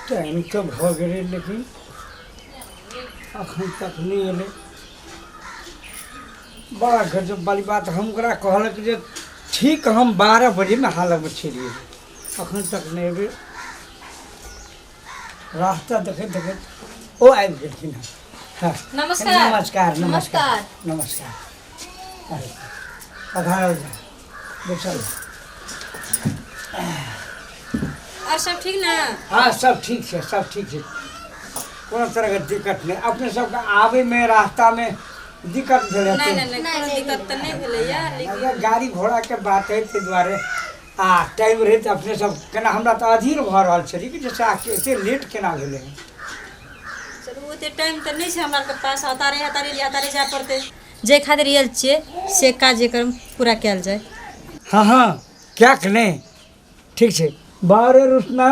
Time तऽ भऽ गेलै लेकिन अखन तक नहि एलै। बड़ा गजब वाली बात। हम ओकरा कहलक जे ठीक हम 12 बजेमे अहाँ लगमे चलि अयबै, अखन तक नहि एबै। रास्ता देखैत देखैत ओ आबि गेलखिन हँ। हँ। नमस्कार। नमस्कार नमस्कार नमस्कार। पधारल जाउ, बैसल। और सब ठीक ना? हाँ, सब ठीक छै, सब ठीक छै, कोनो तरहके दिक्कत नहि। अपने सबके आबैमे रास्तामे दिक्कत भेल नहि। हेतै? नहि नहि, कोनो दिक्कत तऽ नहि भेलैया, लेकिन अगर गाड़ी घोड़ाके बात है ताहि दुआरे आ टाइम रहै तऽ अपने सब केना, हमरा तऽ अधीर भऽ रहल छलै कि जैसे आखिर एते लेट केना भेलै हँ। चलू, ओते टाइम तऽ नहि छै हमरा आरके पास, हतारे हतारे हतारे जाय पड़तै। जे खातिर आयल छियै से कार्यक्रम पूरा कयल जाय। हँ हँ, किएक नहि, ठीक छै। बारे रुसना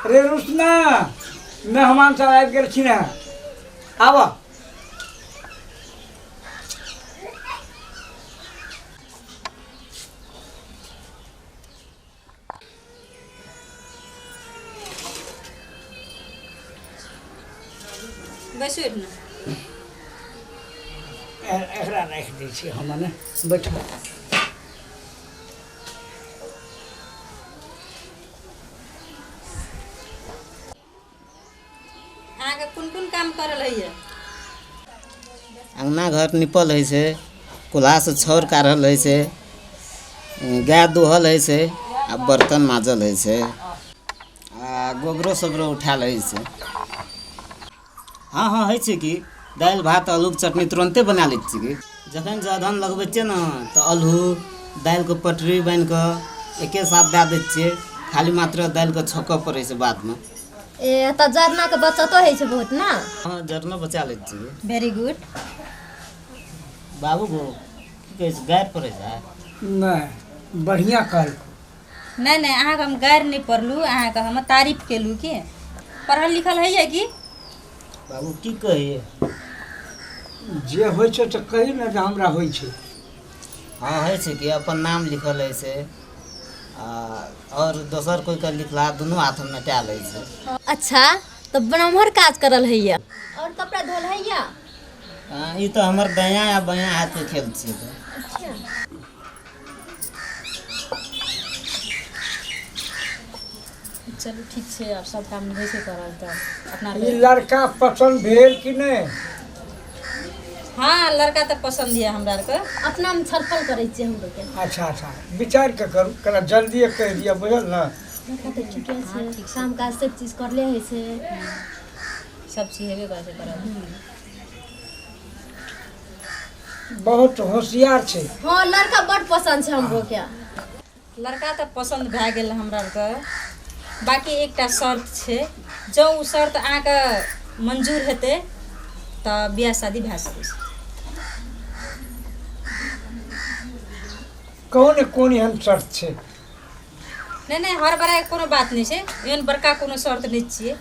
रे रुसना, मेहमान सब आबि गेलखिन हँ, आबऽ। बैसू ने। एकरा राखि दै छियै हम ने, बैठू। अहाँके कोन कोन काम करल होइए? अङ्गना घर निपल होइ छै, कुल्हासँ छाउर काढ़ल होइ छै, गाय दुहल होइ छै आ बर्तन माजल होइ छै आ गोबरो सोबरो उठायल होइ छै। हँ हँ, होइ छै कि दालि भात आलूके चटनी तुरन्ते बना लै छियै कि जखन जअधन लगबै छियै ने तऽ आलू दालिके पटरी बान्हि कऽ एके साथ दए दै छियै, खाली मात्र दालिके छौंकऽ पड़ै छै बादमे। ए तऽ जरनाके बचतो होइ छै बहुत ने? हँ, जरनो बचा लै छियै। वेरी गुड। बाबू गो, की कहै छै, गारि पड़ै छै? नहि, बढ़िआँ कहलकौ। नहि नहि, अहाँके हम गारि नहि पढ़लहुँ, अहाँके हम तारीफ केलहुँ कि पढ़ल लिखल होइए कि। बाबू, की कहिए? जे होइ छै तऽ कही ने जे हमरा होइ छै। हँ, होइ छै कि अपन नाम लिखल होइ छै आ आओर दोसर कोइके लिखला दुनू हाथमे मेटायल होइ छै। अच्छा, तऽ ब्राह्मण काज करल होइए आओर कपड़ा धोल होइए? हँ, ई तऽ हमर दायाँ आ बायाँ हाथके खेल छियै तऽ। अच्छा। चलू, ठीक छै, आब सब काम होइ छै करल तऽ अपना। ई लड़का पसन्द भेल कि नहि? हँ, लड़का तऽ पसन्द यऽ हमरा आरके। अपनामे छलफल करै छियै हम लोग। अच्छा अच्छा, विचारि कऽ करू, कना जल्दिए कहि दिअ, बुझल ने? लड़का तऽ ठीके छै, काम काज सब चीज करले होइ छै। सब चीज हेबे करै छै करल। बहुत होशियार छै। हँ, लड़का बड पसन्द छै हमरो के। लड़का तऽ पसन्द भए गेल हमरा आरके, बाँकी एकटा शर्त छै। जँ ओ शर्त अहाँके मंजूर हेतै तऽ बियाह शादी भए सकै छै। कहू ने, कोन एहन शर्त छै? नहि नहि, हड़बड़ाइके कोनो बात नहि छै, एहन बड़का कोनो शर्त नहि छियै।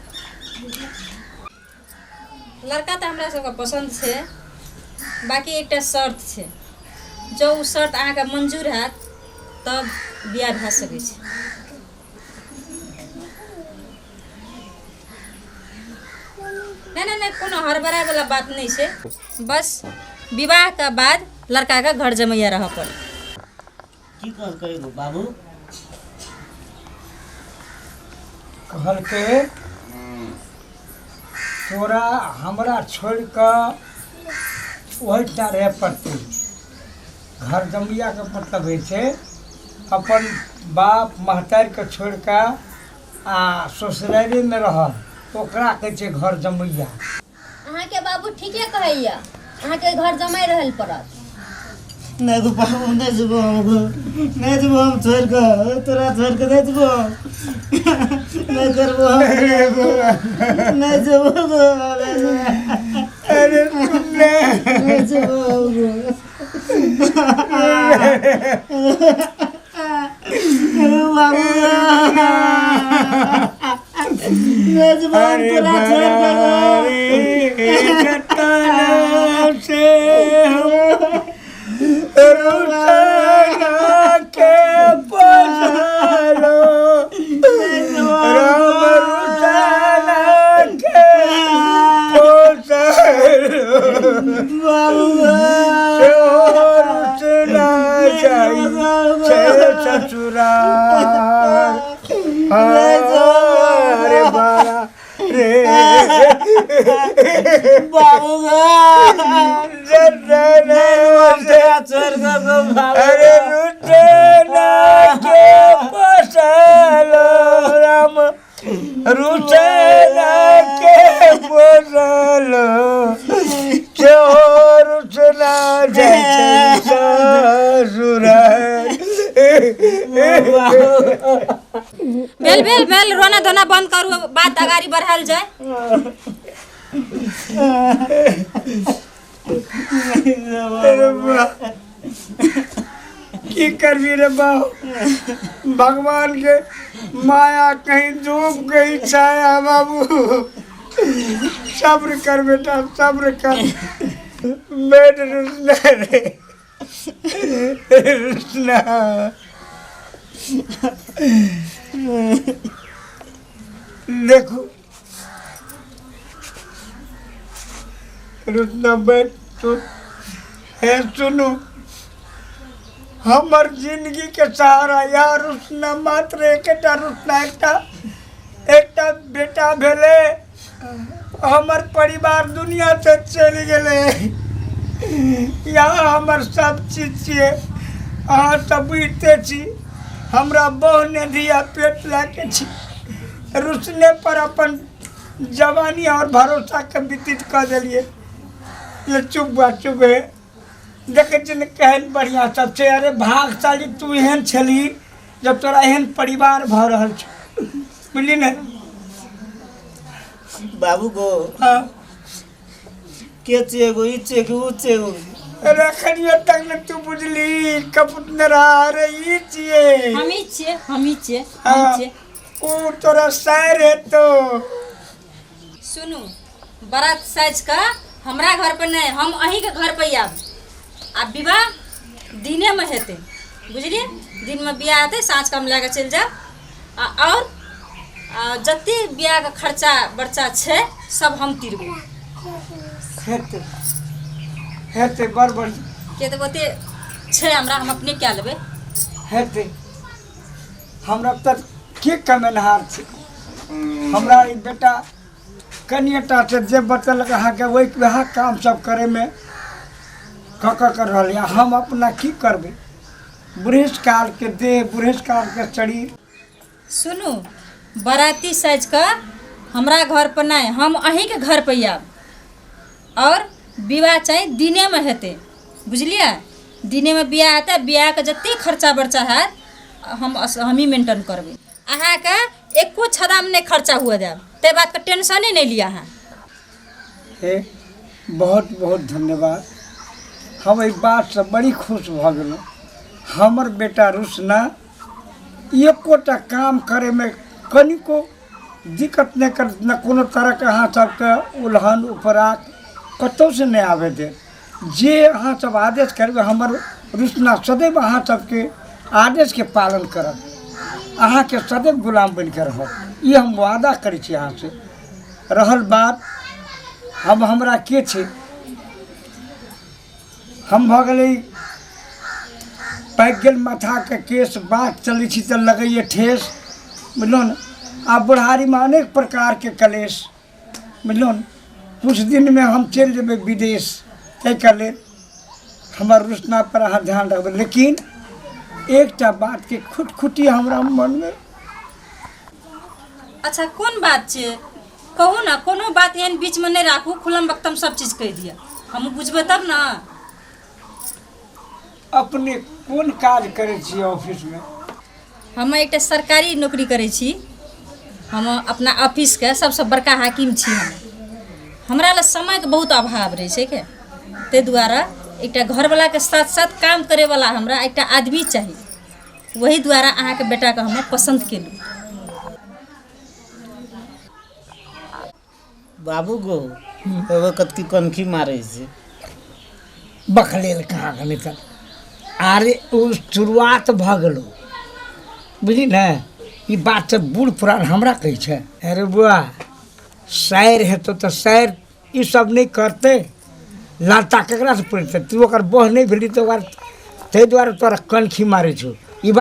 लड़का तऽ हमरा सबके पसन्द छै, बाँकी एकटा शर्त छै। जँ ओ शर्त अहाँके मंजूर हैत तब बियाह भए सकै छै। नहि नहि नहि, कोनो हड़बड़ाइवला बात नहि छै, बस विवाहके बाद लड़काके घर जमैया रहऽ पड़त। की कहलकै गो बाबू? कहलकै तोरा हमरा छोड़ि कऽ ओहिठाम रहय पड़तै। घर जमैयाके मतलब होइ छै अपन बाप महतारिके छोड़ि कऽ आ ससुरारिमे रहल, ओकरा कहै छै घर जमैया। अहाँके बाबू ठीके कहैया, अहाँके घर जमाइ रहल पड़त। नहि गो बाबू, नहि जेबो हम गो, नहि जेबो हम छोड़ि कऽ, तोरा छोड़ि कऽ नहि जेबो हम, नहि करबो हम, नहि जेबो गो। अरे सुन ने। नहि जेबो हम गो। बाबू, नहि जेबो हम अरे तोरा छोड़ि कऽ गो। बड़े जतन से हम रुसना के पसारो राम रुसना। ससुरार। अरे बाबा रे बाबू अरे रुसना के पोसलो राम, रुसना के पोसलो, क्यों रुसना जाइ छै ससुरार। भेल भेल भेल, रोना धोना बंद करू, बात अगाड़ी बढ़ायल जाय। अरे बा, की करबी रे बाबू, भगवान के माया कहीं धूप कहीं छाया। बाबू सब्र कर बेटा, सब्र कर। बैठ रुसना रे रुसना। देखो रुसना, बैठ तू। हे सुनू, हमर जिंदगी के सहारा या रुसना, मात्र एकटा रुसना, एकटा एकटा बेटा भेलै, हमर परिवार दुनिया से चलि गेलै। यहाँ हमर सब चीज छियै, अहाँ सब बुझिते छी, हमरा बहु निधि आ पेट लए के छी। रुसने पर अपन जवानी और भरोसा के व्यतीत कऽ देलियै। ले चुप बा, चुप। हे देखै छी ने केहन बढ़िआँ सब छै। अरे भागशाली तू एहन छलही जब तोरा एहन परिवार भऽ रहल छौ, बुझली ने? बाबू गो। हाँ। के छै एगो ई छै कि ऊ छै एगो? अरे अखनियो तक ने तू बुझली कपुत नरा। अरे ई छियै। हमही छियै, हमही छियै, हम हाँ। छियै। ऊ तोरा सायर हेतौ। सुनू, बारात साजि कऽ हमरा घर पर नहि, हम अहीँके घर पर आयब आ विवाह दिनेमे हेतै, बुझलियै? दिनमे बियाह हेतै, साँझके हम लए कऽ चलि जायब आ आओर जते बियाहके खर्चा बर्चा छै सब हम तिरबै। हेतै हेतै, बड़ बढ़िआँ। किया तऽ ओते छै हमरा, हम अपने कए लेबै। हेतै। हमरा तऽ के कमेनहार छै? हमरा ई बेटा कनिएटा से जे बतेलक अहाँके, ओहि वएह काम सब करैमे कऽ कऽ कर रहल यऽ। हम अपना की करबै? बुढ़ेस कालके देह, बुढ़ेस कालके शरीर। सुनू, बराती साजि कऽ हमरा घर पर नहि, हम अहीँके घर पर आयब आओर विवाह चाही दिनेमे हेतै, बुझलियै? दिनेमे बियाह हेतै। बियाहके जतेक खर्चा बर्चा हैत हमही मेंटेन करबै। अहाँके एको छदाम नहि खर्चा हुअ देब, ताहि बातके टेंशने नहि लिअ अहाँ। हे बहुत बहुत धन्यवाद। हम एहि बातसँ बड़ी खुश भऽ गेलहुँ। हमर बेटा रुसना एकोटा काम करैमे कनिको दिक्कत नहि करत ने, कोनो तरहके अहाँ सबके उलहन उपराग कतहुसँ नहि आबय देत। जे अहाँ सब आदेश करबै, हमर रुसना सदैव अहाँ सबके आदेशके पालन करत, अहाँके सदैव गुलाम बनिके रहत, ई हम वादा करै छी अहाँसँ। रहल बात हम, हमरा के छै? हम भऽ गेलै पाकि गेल माथाके केश, बात चलै छी तऽ लगैए ठेस, बुझलहुँ ने? आब बुढ़ारीमे अनेक प्रकारके कलेश, बुझलहुँ ने? किछु दिनमे हम चलि जेबै विदेश, ताहिके लेल हमर रुसनापर अहाँ ध्यान रखबै। लेकिन एकटा बातके खुटखुटी हमरा मनमे। अच्छा, कोन बात छै? कहू ने। कोनो बात एहन बीचमे नहि राखू, खुलम बक्तम सब चीज कहि दिअ, हमहूँ बुझबै तब ने। अपने कोन काज करै छियै ऑफिसमे? हम एकटा सरकारी नौकरी करै छी। हम अपना ऑफिसके सबसँ बड़का हाकिम छी। हम हमरा लग समयके बहुत अभाव रहै छै के, ताहि दुआरे एकटा घरवलाके साथ साथ काम करैवला हमरा एकटा आदमी चाही। ओहि दुआरे अहाँके बेटाके हम पसन्द केलहुँ। बाबू गो, एगो कतकी कनखी मारै छै। बकलेल कहाँ के निकल। अरे ओ शुरुआत भऽ गेलो, बुझली ने? ई बात सब बूढ़ पुरान हमरा कहै छै। अरे बुआ, शायर हेतौ तऽ शायर ई सब नहि करतै। लाता ककरासँ पड़तै? तू ओकर बह नहि भेली तऽ ओकर, ताहि दुआरे तोरा कनखी मारै छौ।